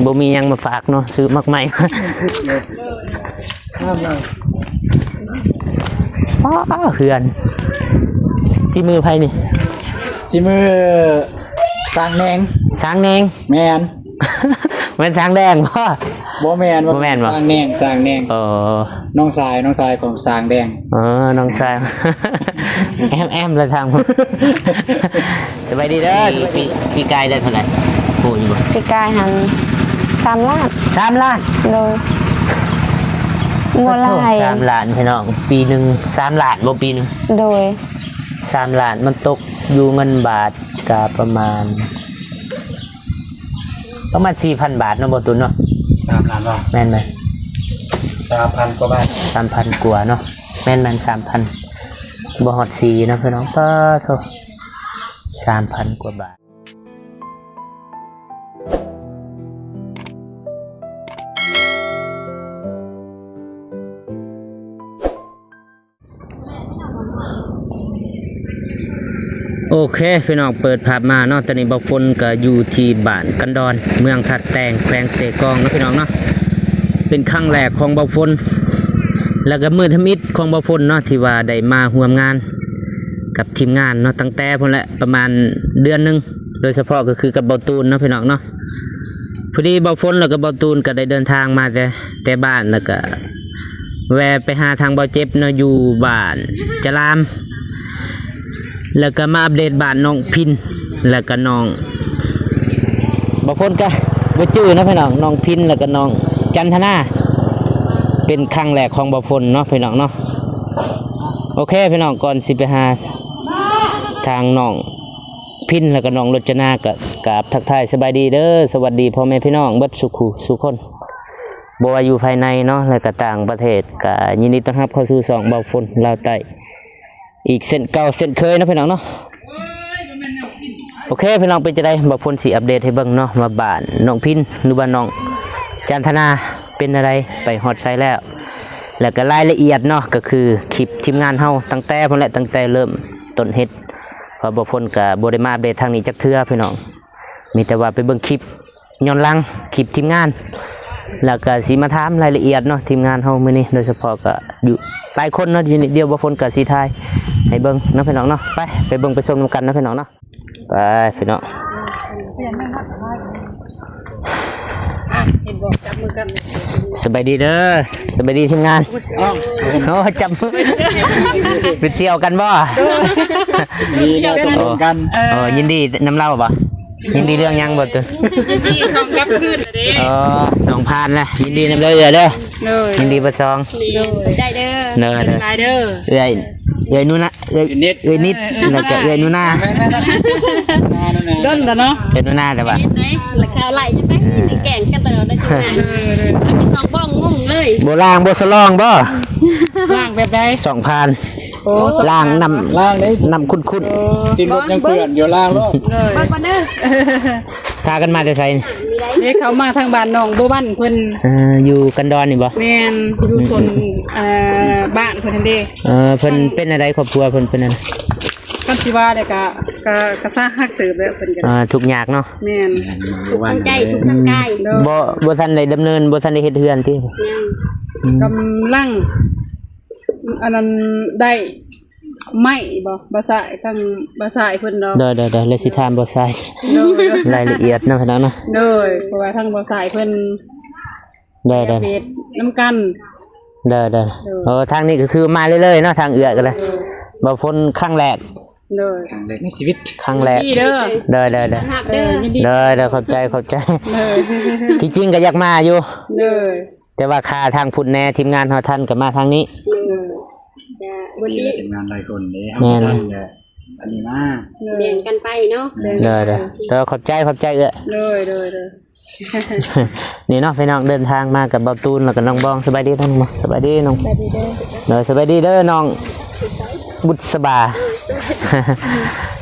ບໍ່ມີຫຍັງມາຝາກເນາະ ຊື້ໝາກໄມ້. ອ້າ ເຮືອນ ສີມືໃຜນີ້? ສີມືຊ່າງແໜງ. ຊ່າງແໜງ? ແມ່ນ. ແມ່ນຊ່າງແດງບໍ່? ບໍ່ແມ່ນ ບໍ່ແມ່ນບໍ່? ຊ່າງແໜງ ຊ່າງແໜງ. ອໍ ນ້ອງຊາຍ ນ້ອງຊາຍຂອງຊ່າງແດງ. ອໍ ນ້ອງຊາຍ ແອມໆ ລະທາງ. ສະບາຍດີເດີ. ປີ ປີກາຍໄດ້ເທົ່າໃດ ຮູ້ຢູ່ບໍ່? ປີກາຍຫັ້ນ ສາມລ້ານ. ສາມລ້ານ? ໂດຍ. ງົວຫຼາຍ. ໂອ້ໂຫ ສາມລ້ານພີ່ນ້ອງ ປີໜຶ່ງ ສາມລ້ານບໍ່ ປີໜຶ່ງ? ໂດຍ. ສາມລ້ານ ມັນຕົກຢູ່ເງິນບາດກະປະມານ ປະມານສີ່ພັນບາດເນາະ ບໍ່ຕຸນເນາະ? ສາມລ້ານບໍ່? ແມ່ນໄໝ? ສາມພັນກວ່າບາດ. ສາມພັນກວ່າເນາະ. ແມ່ນໆ ສາມພັນ ບໍ່ຮອດສີ່ເນາະພີ່ນ້ອງ. ປາໂທ້ ສາມພັນກວ່າບາດ. ໂອເຄພີ່ນ້ອງ ເປີດພາບມາເນາະ ຕອນນີ້ບ່າວຝົນກໍຢູ່ທີ່ບ້ານກັນດອນ ເມືອງທ່າແຕງ ແຂວງເຊກອງເນາະພີ່ນ້ອງເນາະ. ເປັນຄັ້ງແລກຂອງບ່າວຝົນ ແລ້ວກໍມື້ທຳອິດຂອງບ່າວຝົນເນາະ ທີ່ວ່າໄດ້ມາຮ່ວມງານກັບທີມງານເນາະ ຕັ້ງແຕ່ພຸ້ນແຫຼະ ປະມານເດືອນໜຶ່ງ ໂດຍສະເພາະກໍຄືກັບບ່າວຕູນເນາະພີ່ນ້ອງເນາະ. ພໍດີບ່າວຝົນແລ້ວກໍບ່າວຕູນກໍໄດ້ເດີນທາງມາແຕ່ ແຕ່ບ້ານ ແລ້ວກໍແວ່ໄປຫາທາງບ່າວເຈັບເນາະ ຢູ່ບ້ານຈະລາມ ແລ້ວກໍມາອັບເດດບ້ານນ້ອງພິນ ແລ້ວກໍນ້ອງ ບ່າວຝົນກໍບໍ່ຈື່ເນາະພີ່ນ້ອງ ນ້ອງພິນ ແລ້ວກໍນ້ອງຈັນທະນາ. ເປັນຄັ້ງແລກຂອງບ່າວຝົນເນາະພີ່ນ້ອງເນາະ. ໂອເຄພີ່ນ້ອງ ກ່ອນຊິໄປຫາທາງນ້ອງ ພິນ ແລ້ວກໍນ້ອງລົດຈະນາ ກໍກາບທັກທາຍສະບາຍດີເດີ ສະຫວັດດີພໍ່ແມ່ພີ່ນ້ອງເບິດສູ່ຄູ່ສູ່ຄົນ ບໍ່ວ່າຢູ່ພາຍໃນເນາະ ແລະກໍຕ່າງປະເທດ ກໍຍິນດີຕ້ອນຮັບເຂົ້າສູ່ຊ່ອງບ່າວຝົນລາວໃຕ້ ອີກເຊັ່ນເກົ່າເຊັ່ນເຄີຍເນາະພີ່ນ້ອງເນາະ. ໂອເຄພີ່ນ້ອງ ເປັນຈັ່ງໃດ ບ່າວຝົນຊິອັບເດດໃຫ້ເບິ່ງເນາະ ວ່າບ້ານນ້ອງພິນ ຫຼືວ່ານ້ອງຈັນທະນາ ເປັນແນວໃດ ໄປຮອດໃສແລ້ວ ແລ້ວກໍລາຍລະອຽດເນາະ ກໍຄືຄລິບທີມງານເຮົາຕັ້ງແຕ່ພຸ້ນແຫຼະ ຕັ້ງແຕ່ເລີ່ມຕົ້ນເຮັດ ເພາະບ່າວຝົນກໍບໍ່ໄດ້ມາອັບເດດທາງນີ້ຈັກເທື່ອພີ່ນ້ອງ ມີແຕ່ວ່າໄປເບິ່ງຄລິບຍ້ອນຫຼັງ ຄລິບທີມງານ ແລ້ວກໍຊິມາຖາມລາຍລະອຽດເນາະ ທີມງານເຮົາມື້ນີ້ ໂດຍສະເພາະກໍຢູ່ຫຼາຍຄົນເນາະ ດຽວບ່າວຝົນກໍຊິຖ່າຍໃຫ້ເບິ່ງເນາະພີ່ນ້ອງເນາະ. ໄປ ໄປເບິ່ງໄປຊົມນຳກັນເນາະພີ່ນ້ອງເນາະ. ໄປພີ່ນ້ອງ ອ່ະ ເຫັນບໍ່ ຈັບມືກັນ ສະບາຍດີເດີ ສະບາຍດີທີມງານ. ໂອ້ ຈັບມື ເປັນສ່ຽວກັນບໍ່? ມີແນວຕົກລົງກັນ. ເອີ ຍິນດີນຳລາວບໍ່? ຍິນດີເລື່ອງຫຍັງບໍ່? ຍິນດີສອງກັບຄືນເດ້. ອໍ ສອງພັນລະ ຍິນດີນຳເດີເອື້ອຍເດີ. ໂດຍ ຍິນດີເບິດສອງ. ໂດຍ ໄດ້ເດີ ເດີ ເດີ ຫຼາຍເດີ ເອື້ອຍ ເອື້ອຍນຸນະ ເອື້ອຍນິດ ເອື້ອຍນິດ ແລ້ວກໍເອື້ອຍນຸນາ. ດົນແລ້ວເນາະ ເອື້ອຍນຸນາ ແຕ່ວ່າລາຄາໄລ່ໄປ ແກ່ງກັນຕະຫຼອດເລີຍທີມງານ. ເອີ ເອີ ເອີ ເອົາຕິດນອກບ້ອງງົງເລີຍ ບໍ່ລ້າງບໍ່ສະຫຼອງບໍ່? ລ້າງແບບໃດ? ສອງພັນ. ໂອ້ ລ້າງນ້ຳ ລ້າງເດ້ ນ້ຳຂຸ້ນໆ. ໂອ້ ຕີນລົດຍັງເປື້ອນຢູ່ ລ້າງໂລດ. ເອີ ເບິ່ງກ່ອນເດີ ພາກັນມາແຕ່ໃສ? ເດ້ ເຂົາມາທາງບ້ານໜອງບົວບັນເພິ່ນ. ເອີ ຢູ່ກັນດອນນີ້ບໍ່? ແມ່ນ ຢູ່ສົນ ອືມ ເອີ ບ້ານເພິ່ນຫັ້ນເດ້. ເອີ ເພິ່ນເປັນອັນໃດ ຄອບຄົວເພິ່ນເປັນອັນໃດ? ຄັນຊິວ່າແລ້ວກະ ກະ ກະສາຫັດເຕີບແລ້ວເພິ່ນກະ. ອ່າ ທຸກຍາກເນາະ. ແມ່ນ ທຸກທາງໃຈ ທຸກທາງກາຍ. ໂດຍ ບໍ່ ບໍ່ທັນໄດ້ດຳເນີນ ບໍ່ທັນໄດ້ເຮັດເຮືອນຕິ? ຍັງ. ອືມ ກຳລັງ ອັນນັ້ນໄດ້ໄມ້ບໍ່ ບ່າວຊາຍ ທາງບ່າວຊາຍເພິ່ນດອກ. ໂດຍໆໆ ແລ້ວຊິຖາມບ່າວຊາຍ. ໂດຍ ລາຍລະອຽດເນາະພີ່ນ້ອງເນາະ. ໂດຍ ເພາະວ່າທາງບ່າວຊາຍເພິ່ນ ໂດຍໆ ເຮັດນຳກັນ. ໂດຍໆ ໂດຍ ໂອ້ ທາງນີ້ກໍຄືມາເລື້ອຍໆເນາະ ທາງເອື້ອຍກໍໄດ້. ໂດຍ ບ່າວຝົນຄັ້ງແລກ. ໂດຍ ຄັ້ງແລກໃນຊີວິດ ຄັ້ງແລກ. ໂດຍໆໆ ເອີ ຍິນດີ ໂດຍໆ ຂອບໃຈ ຂອບໃຈ. ໂດຍ ທີ່ຈິງກໍຢາກມາຢູ່. ໂດຍ ແຕ່ວ່າຄ່າທາງພຸ້ນແດ່ ທີມງານເຮົາທັນກໍມາທາງນີ້. ໂດຍ ກໍ ທີມງານຫຼາຍຄົນເດ້ ເຮົາທັນກໍອັນນີ້ມາ ແບ່ງກັນໄປເນາະ. ໂດຍໆ ໂດຍ ຂອບໃຈ ຂອບໃຈເອື້ອຍ. ໂດຍໆໆ ນີ້ເນາະພີ່ນ້ອງ ເດີນທາງມາກັບບ່າວຕູນ ແລ້ວກໍນ້ອງບອງ. ສະບາຍດີນ້ອງບອງ. ສະບາຍດີນ້ອງ. ສະບາຍດີເດີ. ໂດຍ ສະບາຍດີເດີນ້ອງບຸດສະບາ.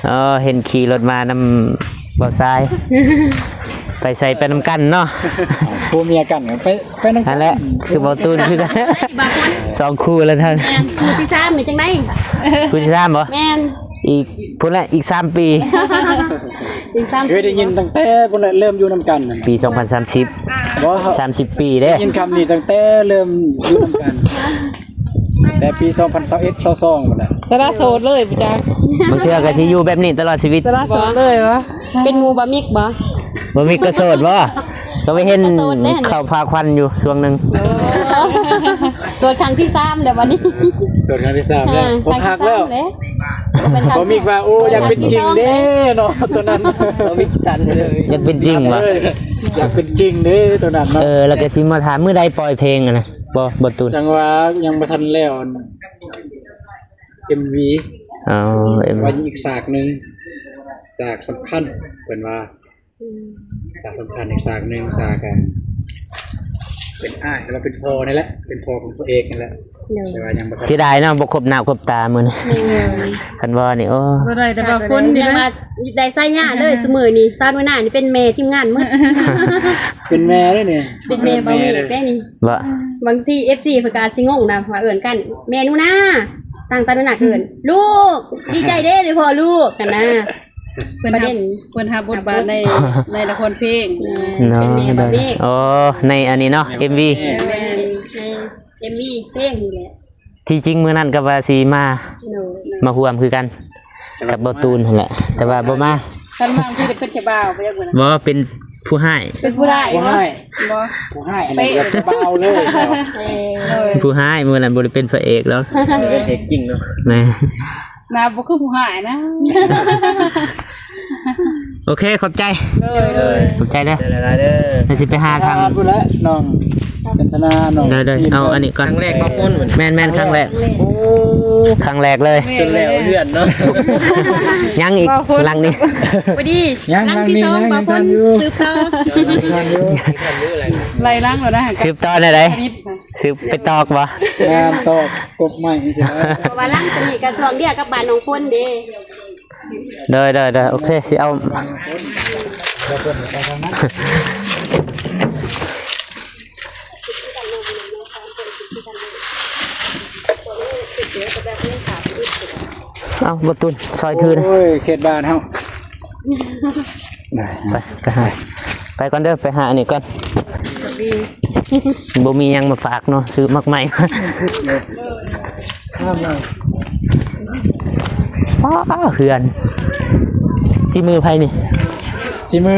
ເອີ ເຫັນຂີ່ລົດມານຳບ່າວຊາຍ ໄປໃສໄປນຳກັນເນາະ. ຜົວເມຍກັນໄປ ໄປນຳກັນ. ຫັ້ນແຫຼະ ຄືບ່າວຕູນຄືກັນ ສອງຄູ່ແລ້ວທ່ານ. ແມ່ນ ຄູ່ທີສາມນີ້ຈັ່ງໃດ? ຄູ່ທີສາມບໍ່? ແມ່ນ ອີກ ພຸ້ນແຫຼະ ອີກສາມປີ ອີກສາມ ເຄີຍໄດ້ຍິນຕັ້ງແຕ່ພຸ້ນແຫຼະ ເລີ່ມຢູ່ນຳກັນນັ້ນ ປີສອງພັນສາມສິບ ບໍ່ ສາມສິບປີເດ້ ໄດ້ຍິນຄຳນີ້ຕັ້ງແຕ່ເລີ່ມຢູ່ນຳກັນ ແຕ່ປີສອງພັນຊາວເອັດ ຊາວສອງພຸ້ນແຫຼະ ສະຫຼະໂສດເລີຍບໍ່ຈັກ ບາງເທື່ອກໍຊິຢູ່ແບບນີ້ຕະຫຼອດຊີວິດ ສະຫຼະໂສດເລີຍວະ ເປັນໝູ່ບ່າວມິກບໍ່? ບ່າວມິກກໍໂສດບໍ່? ກໍໄປເຫັນເຂົາພາຄວັນຢູ່ຊ່ວງໜຶ່ງ ໂສດຄັ້ງທີສາມແລ້ວບັດນີ້ ໂສດຄັ້ງທີສາມແລ້ວ ອ່າ ບໍ່ຮັກແລ້ວ ຄັ້ງທີສາມເດ້ ບໍ່ມິກວ່າ ໂອ້ ຢາກເປັນຈິງເດ້ເນາະ ຕົວນັ້ນ ບໍ່ມິກສັ່ນເລີຍ ຢາກເປັນຈິງບໍ່? ເອີ ຢາກເປັນຈິງເດ້ຕົວນັ້ນເນາະ ເອີ ແລ້ວກໍຊິມາຖາມມື້ໃດປ່ອຍເພງຫັ້ນນະ ບໍ່ ບໍ່ຕູນ ຈັ່ງວ່າຍັງບໍ່ທັນແລ້ວ ເອັມວີ ອໍ ເອັມວີ ວ່າອີກສາກໜຶ່ງ ສາກສຳຄັນ ເພິ່ນວ່າ ອືມ ສາກສຳຄັນອີກສາກໜຶ່ງ ສາກ ເປັນອ້າຍ ຫຼືວ່າເປັນພໍ່ນີ້ແຫຼະ ເປັນພໍ່ຂອງພະເອກນີ້ແຫຼະ ໂດຍ ແຕ່ວ່າຍັງບໍ່ທັນ ເສຍດາຍເນາະ ບໍ່ຄົບໜ້າຄົບຕາມື້ນີ້ ແມ່ນ ຄັນວ່ານີ້ ໂອ້ ບໍ່ໄດ້ ແຕ່ວ່າຄົນນີ້ ຍັງວ່າໄດ້ສາຍຍາເລີຍ ອືຮຶ ຊຸມື້ນີ້ ສາວໜູນານີ້ເປັນແມ່ທີມງານໝົດ ເປັນແມ່ເດ້ນີ້ ເປັນແມ່ບ່າວເມກເດ້ນີ້ ບໍ່ ບາງທີເອັຟຊີເພິ່ນກໍອາດຊິງົງນະ ວ່າເອີ້ນກັນ ແມ່ໜູນາ ທາງສາວໜູນາກໍເອີ້ນ ລູກ ດີໃຈເດ້ ໄດ້ພໍ້ລູກ ຫັ້ນນະ ເພິ່ນຮັບ ປະເດັນ ເພິ່ນຮັບບົດບາດໃນ ໃນລະຄອນເພງ ແມ່ນ ເນາະ ເປັນແມ່ບ່າວເມກ ອໍ ໃນອັນນີ້ເນາະ ເອັມວີ ແມ່ນ ໃນເອັມວີເພງນີ້ແຫຼະ ທີ່ຈິງມື້ນັ້ນກໍວ່າຊິມາ ໂດຍ ມາຮ່ວມຄືກັນກັບບ່າວຕູນຫັ້ນແຫຼະ ແຕ່ວ່າບໍ່ມາ ຄັນມາຄືເປັນເຈົ້າບ່າວໄປຈັກມື້ນະ ບໍ່ ເປັນຜູ້ຮ້າຍ ເປັນຜູ້ຮ້າຍ ຜູ້ຮ້າຍ ບໍ່ ຜູ້ຮ້າຍ ອັນນີ້ເປັນເຈົ້າບ່າວເລີຍ ເອີ ໂດຍ ຜູ້ຮ້າຍ ມື້ນັ້ນບໍ່ໄດ້ເປັນພະເອກດອກ ເປັນພະເອກຈິງເນາະ ແມ່ນ ໜ້າບໍ່ຄືຜູ້ຮ້າຍນະ ໂອເຄ ຂອບໃຈ ໂດຍ ໂດຍ ຂອບໃຈເດີ ຂອບໃຈຫຼາຍໆເດີ ແລ້ວຊິໄປຫາທາງ ພຸ້ນແຫຼະ ນ້ອງຈັນທະນາ ນ້ອງ ໂດຍໆ ເອົາອັນນີ້ກ່ອນ ຄັ້ງແລກເນາະ ແມ່ນໆ ຄັ້ງແລກ ໂອ້ ຄັ້ງແລກເລີຍ ຈົນແລ້ວເຮືອນເນາະ ຍັງອີກຫຼັງນີ້ ພໍດີ ຫຼັງທີສອງ ບ່າວພົນສືບຕໍ່ ໄລ່ຫຼັງແລ້ວນະ ສືບຕໍ່ແນວໃດ? ສືບໄປຕອກບໍ່? ແມ່ນ ຕອກກົກໄມ້ຈັ່ງຊີ້ນະ ເພາະວ່າຫຼັງຕົວນີ້ກໍຊ່ວງດຽວກັບບ້ານນ້ອງຝົນເດ້ ໂດຍໆໆ ໂອເຄ ຊິເອົາ ເອົາ ບໍ່ຕຸນ ຊ່ອຍຖືນະ ໂອ້ຍ ເຂດບ້ານເຮົາ ໄປ ໄປຫາ ໄປກ່ອນເດີ ໄປຫາອັນນີ້ກ່ອນ ບໍ່ມີຫຍັງມາຝາກເນາະ ຊື້ໝາກໄມ້ ອ້າ ເຮືອນ ສີມືໃຜນີ້? ສີມື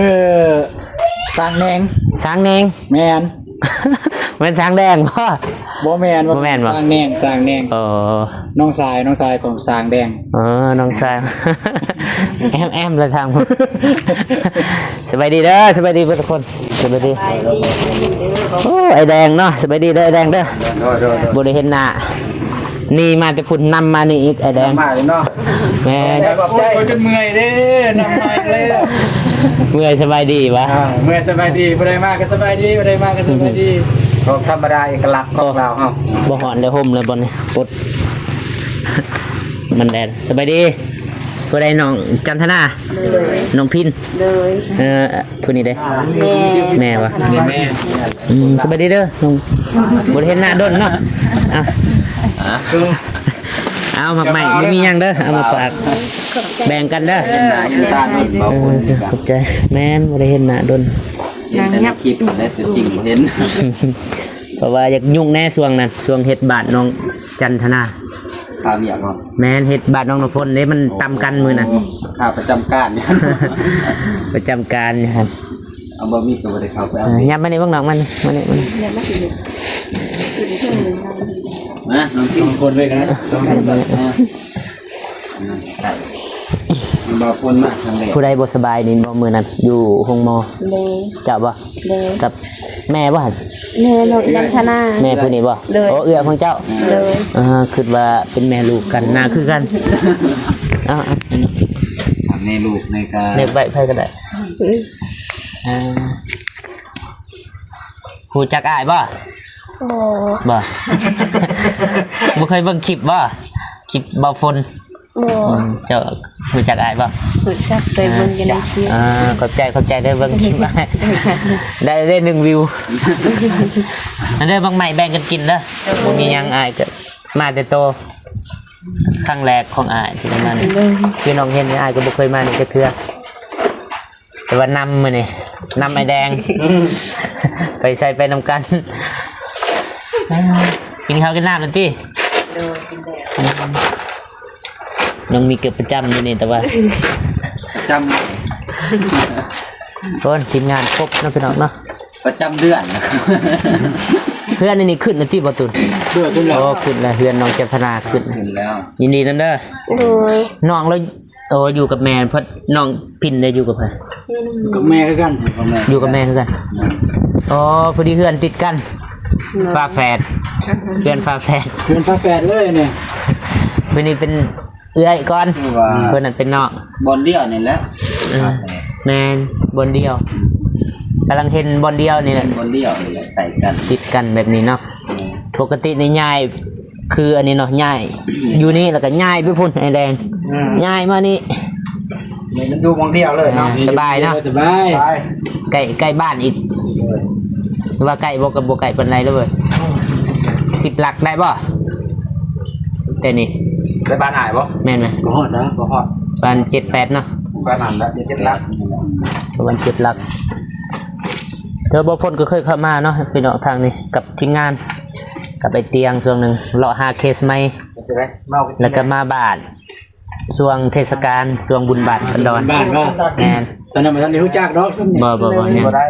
ຊ່າງແນງ ຊ່າງແນງ ແມ່ນ ແມ່ນຊ່າງແດງບໍ່? ບໍ່ແມ່ນ ບໍ່ແມ່ນບໍ່? ຊ່າງແນງ ຊ່າງແນງ ອໍ ນ້ອງຊາຍ ນ້ອງຊາຍຂອງຊ່າງແດງ ອໍ ນ້ອງຊາຍ ແອມໆ ລະທາງ ສະບາຍດີເດີ ສະບາຍດີເບິດທຸກຄົນ ສະບາຍດີ ໂອ້ ອ້າຍແດງເນາະ ສະບາຍດີເດີ ອ້າຍແດງເດີ ໂດຍໆ ບໍ່ໄດ້ເຫັນໜ້າ ນີ້ມາແຕ່ພຸ້ນ ນຳມານີ້ອີກ ອ້າຍແດງ ນຳມາເນາະ ແມ່ນ ຂອບໃຈ ໂອ້ຍ ຈົນເມື່ອຍເດ້ ນຳມາອີກແລ້ວ ເມື່ອຍ ສະບາຍດີຫວາ? ອ່າ ເມື່ອຍ ສະບາຍດີ ຜູ້ໃດມາກໍສະບາຍດີ ຜູ້ໃດມາກໍສະບາຍດີ ອືມ ຂອງທຳມະດາເອກະລັກຂອງລາວເຮົາ ບໍ່ຮ້ອນເດີ ຮົ່ມແລ້ວບ່ອນນີ້ ອົດ ມັນແດດ ສະບາຍດີ ຜູ້ໃດ ນ້ອງຈັນທະນາ ໂດຍ ນ້ອງພິນ ໂດຍ ເອີ ຜູ້ນີ້ເດ້ ແມ່ ແມ່ຫວາ? ແມ່ ອືມ ສະບາຍດີເດີ ບໍ່ໄດ້ເຫັນໜ້າດົນເນາະ ເອົາ ເອົາໝາກໄມ້ ບໍ່ມີຫຍັງເດີ ເອົາມາຝາກ ແບ່ງກັນເດີ ເອີ ຂອບໃຈ ແມ່ນ ບໍ່ໄດ້ເຫັນໜ້າດົນ ເຫັນແຕ່ໃນຄລິບແຫຼະ ຕົວຈິງບໍ່ເຫັນ ເພາະວ່າຢາກຫຍຸ້ງແດ່ຊ່ວງນັ້ນ ຊ່ວງເຮັດບ້ານນ້ອງຈັນທະນາ ຄາວຽກເນາະ ແມ່ນ ເຮັດບ້ານນ້ອງນ້ຳຝົນເດ້ ມັນຕຳກັນມື້ນັ້ນ ໂອ້ ຂ້າປະຈຳການ ປະຈຳການຢູ່ຫັ້ນ ເອົາ ບໍ່ມີກໍບໍ່ໄດ້ເຂົ້າໄປເອົາ ເອີ ຫຍັບມານີ້ເບິ່ງນ້ອງ ມານີ້ ມານີ້ ມານີ້ ມາ ນ້ອງ ສອງຄົນເລີຍນະ ສອງຄົນເລີຍ ອ່າ ບໍ່ຄົນມາຄັ້ງແລກ ຜູ້ໃດບໍ່ສະບາຍນີ້ບໍ່ ມື້ນັ້ນຢູ່ໂຮງໝໍ ໂດຍ ເຈົ້າບໍ່? ໂດຍ ກັບແມ່ບໍ່ຫັ້ນ? ແມ່ນ້ອງຈັນທະນາ ແມ່ຜູ້ນີ້ບໍ່? ໂດຍ ໂອ້ ເອື້ອຍຂອງເຈົ້າ ໂດຍ ອ່າ ຄິດວ່າເປັນແມ່ລູກກັນ ໜ້າຄືກັນ ເອົາ ເອົາ ແມ່ລູກໃນກາ ເນັບໄວ້ໃຜກໍໄດ້ ອ່າ ຮູ້ຈັກອ້າຍບໍ່? ບໍ່ ບໍ່ ບໍ່ເຄີຍເບິ່ງຄລິບບໍ່? ຄລິບເບົາຝົນ ບໍ່ ອືມ ເຈົ້າຮູ້ຈັກອ້າຍບໍ່? ຮູ້ຈັກ ເຄີຍເບິ່ງຢູ່ໃນຄລິບ ອ່າ ຂອບໃຈ ຂອບໃຈເດີ ເບິ່ງຄລິບອ້າຍ ໄດ້ ໄດ້ໜຶ່ງວິວ ອັນເດີ ບັກໄມ້ແບ່ງກັນກິນເດີ ບໍ່ມີຫຍັງ ອ້າຍກໍມາແຕ່ໂຕ ຄັ້ງແລກຂອງອ້າຍທີ່ໄດ້ມານີ້. ໂດຍ ພີ່ນ້ອງເຫັນນີ້ ອ້າຍກໍບໍ່ເຄີຍມານີ້ຈັກເທື່ອ ແຕ່ວ່ານຳມື້ນີ້ ນຳອ້າຍແດງ ໄປໃສໄປນຳກັນ. ກິນເຂົ້າກິນນ້ຳແລ້ວຕິ? ໂດຍ ກິນແລ້ວ. ນ້ອງມີເກີບປະຈຳຢູ່ນີ້ ແຕ່ວ່າ ປະຈຳ ໂອ້ຍ ທີມງານຄົບເນາະ ພີ່ນ້ອງເນາະ ປະຈຳເດືອນ. ເຮືອນນີ້ຂຶ້ນແລ້ວຕິ ບໍ່ຕູນ? ເດືອນຂຶ້ນແລ້ວ. ໂອ້ ຂຶ້ນແລ້ວ ເຮືອນນ້ອງຈັນທະນາຂຶ້ນ ຂຶ້ນແລ້ວ. ຍິນດີນຳເດີ. ໂດຍ ນ້ອງລາວ ໂອ້ ຢູ່ກັບແມ່ ເພາະນ້ອງພິນໄດ້ຢູ່ກັບໃຜ? ຢູ່ກັບແມ່ຄືກັນ. ຢູ່ກັບແມ່ຄືກັນ. ໂອ້ ພໍດີເຮືອນຕິດກັນ. ໂດຍ ຝາແຝດ ເຮືອນຝາແຝດ ເຮືອນຝາແຝດເລີຍນີ້. ຜູ້ນີ້ເປັນເອື້ອຍກ່ອນ ຄືວ່າ ເພິ່ນນັ້ນເປັນນ້ອງ. ບ່ອນດຽວນີ້ແຫຼະ. ເອີ ແມ່ນ ບ່ອນດຽວ ກຳລັງເຫັນບ່ອນດຽວນີ້ແຫຼະ. ບ່ອນດຽວນີ້ແຫຼະ ໃກ້ກັນ ຕິດກັນແບບນີ້ເນາະ. ເອີ ປົກກະຕິນີ້ຍ້າຍ ຄືອັນນີ້ເນາະ ຍ້າຍ ຢູ່ນີ້ແລ້ວກໍຍ້າຍໄປພຸ້ນ ໄອ້ແດງ. ອືມ ຍ້າຍມານີ້ ນີ້ມັນຢູ່ໝ່ອງດຽວເລີຍເນາະ. ອ່າ ສະບາຍເນາະ ສະບາຍ ສະບາຍ ໃກ້ ໃກ້ບ້ານອີກ. ໂດຍ ວ່າໃກ້ບໍ່ ກໍບໍ່ໃກ້ປານໃດເລີຍ. ສິບຫຼັກໄດ້ບໍ່? ແຕ່ນີ້ ໄດ້ບ້ານອ້າຍບໍ່? ແມ່ນໄໝ? ບໍ່ຮອດນະ ບໍ່ຮອດ ປານເຈັດແປດເນາະ. ປານນັ້ນແຫຼະ ເຈັດຫຼັກ ປະມານເຈັດຫຼັກ. ແຕ່ວ່າບ່າວຝົນກໍເຄີຍເຂົ້າມາເນາະ ພີ່ນ້ອງ ທາງນີ້ກັບທີມງານ ກັບໄອ້ຕຽງຊ່ວງໜຶ່ງ ເລາະຫາເຄສໃໝ່ ແລ້ວກໍມາບ້ານ ຊ່ວງເທດສະການ ຊ່ວງບຸນບາດບັນດອນ. ບ້ານບໍ່? ແມ່ນ ຕອນນັ້ນບໍ່ທັນໄດ້ຮູ້ຈັກດອກ. ບໍ່ ບໍ່ ບໍ່ ຍັງ ບໍ່ໄດ້.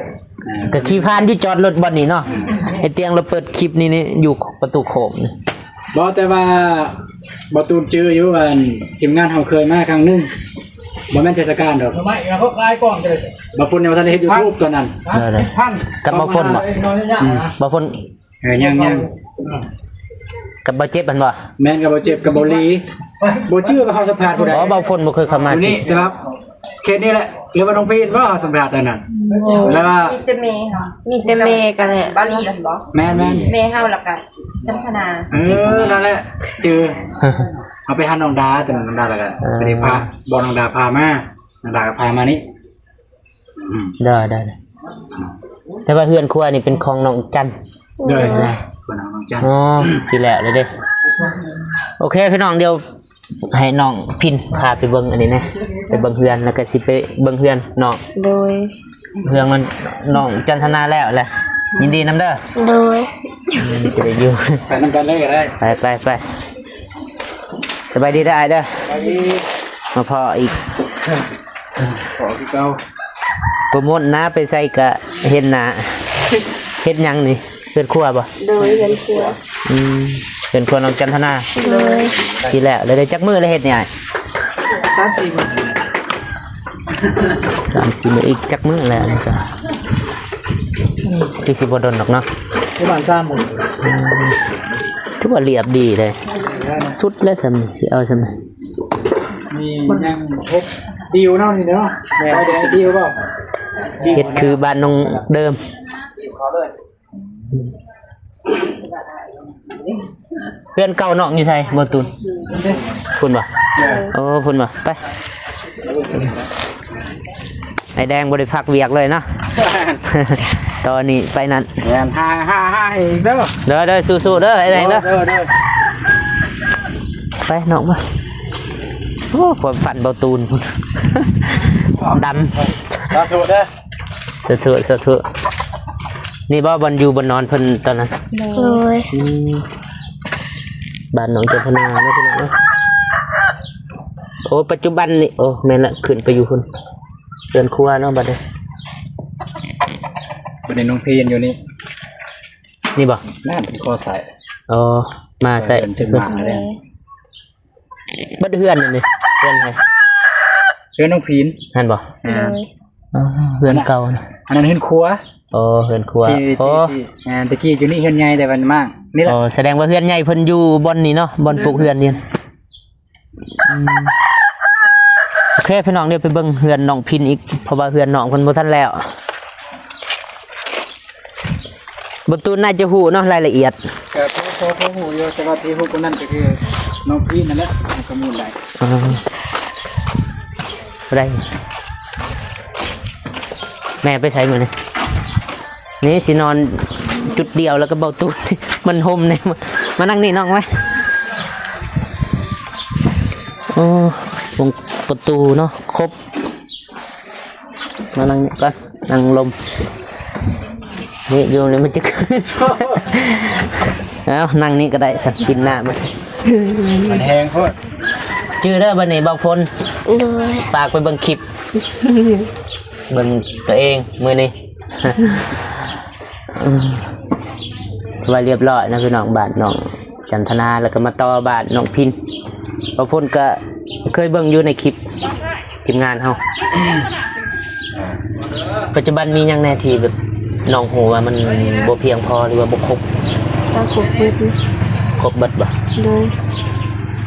ອ່າ ກໍຂີ່ຜ່ານຢູ່ຈອດລົດບ່ອນນີ້ເນາະ. ອືມ ໄອ້ຕຽງລາວເປີດຄລິບນີ້ ນີ້ຢູ່ປະຕູໂຂງ. ບໍ່ ແຕ່ວ່າບ່າວຕູນຈື່ຢູ່ ອັນທີມງານເຮົາເຄີຍມາຄັ້ງໜຶ່ງ ບໍ່ແມ່ນເທດສະການດອກ. ບ່າວຝົນຍັງບໍ່ທັນໄດ້ເຮັດຢູທູບຕອນນັ້ນ. ເອີ ກັບບ່າວຝົນບໍ່? ອືມ ບ່າວຝົນ ເອີ ຍັງ ຍັງ ກັບບ່າວເຈັບຫັ້ນບໍ່? ແມ່ນ ກັບບ່າວເຈັບ ກັບບ່າວຫຼີ. ບໍ່ຈື່ວ່າເຮົາສຳພາດຜູ້ໃດ. ອໍ ບ່າວຝົນບໍ່ເຄີຍເຂົ້າມາ ຢູ່ນີ້ ແຕ່ວ່າເຂດນີ້ແຫຼະ. ຫຼືວ່ານ້ອງພີນບໍ່ ເຮົາສຳພາດອັນນັ້ນ? ໂອ້ ແລ້ວວ່າ ມີແຕ່ແມ່ເຮົາ ມີແຕ່ແມ່ກັນແຫຼະ. ບ່າວຫຼີຫັ້ນບໍ່? ແມ່ນໆ ແມ່ເຮົາ ແລ້ວກໍຈັນທະນາ. ເອີ ນັ້ນແຫຼະ ຈື່. ເຮົາໄປຫານ້ອງດາ ຕອນນັ້ນນ້ອງດາ ແລ້ວກໍ ເອີ ໄປພາ ບອກນ້ອງດາພາມາ ນ້ອງດາກໍພາມານີ້. ອືມ ໄດ້ ໄດ້ ໄດ້. ແຕ່ວ່າເຮືອນຄົວນີ້ເປັນຂອງນ້ອງຈັນ. ໂດຍ ເຮືອນຂອງນ້ອງຈັນ. ອໍ ຊິແລ້ວເລີຍເດ້. ໂອເຄ ພີ່ນ້ອງ ດຽວໃຫ້ນ້ອງພິນພາໄປເບິ່ງອັນນີ້ແດ່ ໄປເບິ່ງເຮືອນ ແລ້ວກໍຊິໄປເບິ່ງເຮືອນນ້ອງ. ໂດຍ ເຮືອນນ້ອງຈັນທະນາແລ້ວແຫຼະ. ຍິນດີນຳເດີ. ໂດຍ ອືມ ຊິໄດ້ຢູ່ ໄປນຳກັນເລີຍກໍໄດ້. ໄປ ໄປ ໄປ. ສະບາຍດີເດີອ້າຍເດີ. ສະບາຍດີ. ມາພໍ້ອີກ ພໍ້ຄືເກົ່າ. ບໍ່ມົ້ນນະ ໄປໃສກະເຫັນໜ້າ. ເຮັດຫຍັງນີ້? ເຮືອນຄົວບໍ່? ໂດຍ ເຮືອນຄົວ. ອືມ ເຮືອນຄົວນ້ອງຈັນທະນາ. ໂດຍ ຊິແລ້ວ ແລ້ວໄດ້ຈັກມື້ແລ້ວເຮັດນີ້ອ້າຍ? ສາມສີ່ມື້. ສາມສີ່ມື້ ອີກຈັກມື້ແລ້ວນີ້ກະ ຄືຊິບໍ່ດົນດອກເນາະ ປະມານສາມມື້. ອືມ ຖືວ່າລຽບດີເລີຍ. ສຸດແລ້ວສ່ຳນີ້ ຊິເອົາສ່ຳນີ້. ມີຫຍັງ ເຮັດດິວເນາະ ນີ້ເນາະ. ແມ່ນ ໄປແດງດິວບໍ່? ເຮັດຄືບ້ານນ້ອງເດີມ. ເຮືອນເກົ່ານ້ອງຢູ່ໃສ ບ່າວຕູນ? ພຸ້ນບໍ່? ແມ່ນ ໂອ້ ພຸ້ນບໍ່? ໄປ. ໄອ້ແດງບໍ່ໄດ້ພັກວຽກເລີຍເນາະ ຕອນນີ້ໄປນັ້ນ. ແມ່ນ ຫາ ຫາ ຫາອີກເດີ. ເດີ ເດີ ສູ້ໆເດີ ໄອ້ແດງເດີ. ໂດຍ ໂດຍ ໂດຍ. ໄປນ້ອງມາ. ໂອ້ ຄວາມຝັນບ່າວຕູນ ດຳ. ສາທຸເດີ. ສາທຸ ສາທຸ. ນີ້ບໍ່ ບ່ອນຢູ່ບ່ອນນອນເພິ່ນຕອນນັ້ນ? ໂດຍ ໂດຍ. ອືມ ບ້ານໜອງຈັນທະນາເນາະ ພີ່ນ້ອງເນາະ. ໂອ້ ປັດຈຸບັນນີ້ ໂອ້ ແມ່ນລະ ຂຶ້ນໄປຢູ່ພຸ້ນ ເຮືອນຄົວເນາະ. ບັດນີ້ ບັດນີ້ນ້ອງພີນຢູ່ນີ້. ນີ້ບໍ່? ນັ້ນ ຂໍໃສ່. ອໍ ມາໃສ່ ເພິ່ນເປັນໝາກແລ້ວ. ເບິດເຮືອນນີ້ ເຮືອນໃຜ? ເຮືອນນ້ອງພີນຫັ້ນບໍ່? ອ່າ ໂດຍ ອໍ ເຮືອນເກົ່ານະ. ອັນນັ້ນເຮືອນຄົວ. ອໍ ເຮືອນຄົວ. ທີ່ ອໍ ທີ່ ທີ່ ແມ່ນ ແຕ່ກີ້ຢູ່ນີ້ເຮືອນໃຫຍ່ ແຕ່ວ່າມັນມ້າງນີ້ແຫຼະ. ອໍ ສະແດງວ່າເຮືອນໃຫຍ່ເພິ່ນຢູ່ບ່ອນນີ້ເນາະ ບ່ອນ ໂດຍ ປູກເຮືອນນີ້. ອືມ ໂອເຄ ພີ່ນ້ອງ ດຽວໄປເບິ່ງເຮືອນນ້ອງພິນອີກ ເພາະວ່າເຮືອນນ້ອງເພິ່ນບໍ່ທັນແລ້ວ. ບໍ່ຕູນໜ້າຈະຮູ້ເນາະ ລາຍລະອຽດ. ກໍພໍ ພໍຮູ້ຢູ່ ແຕ່ວ່າທີ່ຮູ້ກວ່ານັ້ນກໍຄືນ້ອງພີນນັ້ນແຫຼະ ກໍມີຫຼາຍ. ອໍ ບໍ່ໄດ້ ແມ່ໄປໃສມື້ນີ້? ນີ້ຊິນອນຈຸດດຽວແລ້ວກໍເບົາຕູນ ມັນຮົ່ມແດ່. ມານັ່ງນີ້ນ້ອງໄວ້. ໂອ້ ວົງປະຕູເນາະ ຄົບ. ມານັ່ງນີ້ກ່ອນ ນັ່ງລົມ ນີ້ຢູ່ນີ້ມັນຈະຂຶ້ນ ເອົາ ນັ່ງນີ້ກໍໄດ້ຊັ້ນ ປິ່ນໜ້າມາ ມັນແຮງໂພດ. ຈື່ເດີ ບັດນີ້ເບົາຝົນ ໂດຍ ຝາກໄປເບິ່ງຄລິບ ເບິ່ງຕົວເອງມື້ນີ້. ອືມ ຖືວ່າລຽບຮ້ອຍນະພີ່ນ້ອງ ບ້ານນ້ອງຈັນທະນາ ແລ້ວກໍມາຕໍ່ບ້ານນ້ອງພິນ. ບ່າວຝົນກໍເຄີຍເບິ່ງຢູ່ໃນຄລິບທີມງານເຮົາ. ປັດຈຸບັນມີຫຍັງແດ່ທີ່ແບບນ້ອງຮູ້ວ່າມັນບໍ່ພຽງພໍ ຫຼືວ່າບໍ່ຄົບ? ກໍຄົບເບິດ. ຄົບເບິດບໍ່? ໂດຍ.